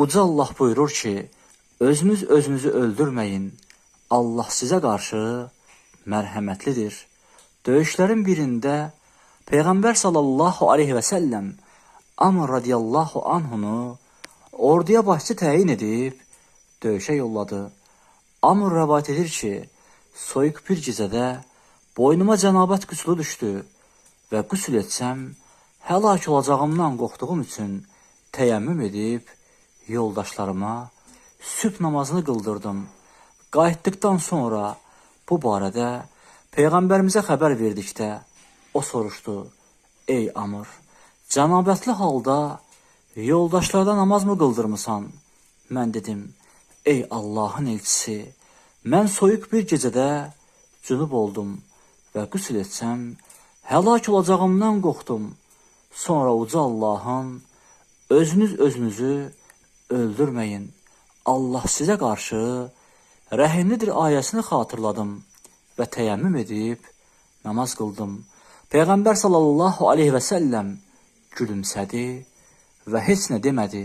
Uca Allah buyurur ki, özünüz özünüzü öldürməyin. Allah sizə qarşı mərhəmətlidir. Döyüşlərin birində Peyğəmbər sallallahu aleyhi və səlləm Amr radiyallahu anhunu orduya başçı təyin edib döyüşə yolladı. Amr rəvayət edir ki, soyuq bir gecədə boynuma cənabət qüslü düşdü və qüsl etsəm həlak olacağımdan qorxduğum üçün təyəmmüm edib yoldaşlarıma sübh namazını qıldırdım. Qayıtdıqdan sonra bu barədə Peyğəmbərimizə xəbər verdikdə o soruşdu: Ey Amr, cənabətli halda yoldaşlarda namaz mı qıldırmısan? Mən dedim: Ey Allahın elçisi, mən soyuq bir gecədə cünub oldum və qüsl etsəm həlak olacağımdan qorxdum. Sonra uca Allahın özünüz özünüzü öldürməyin. Allah sizə qarşı rəhimlidir ayəsini xatırladım və təyəmmüm edib namaz qıldım. Peyğəmbər sallallahu aleyhi və səlləm gülümsədi və heç nə demədi.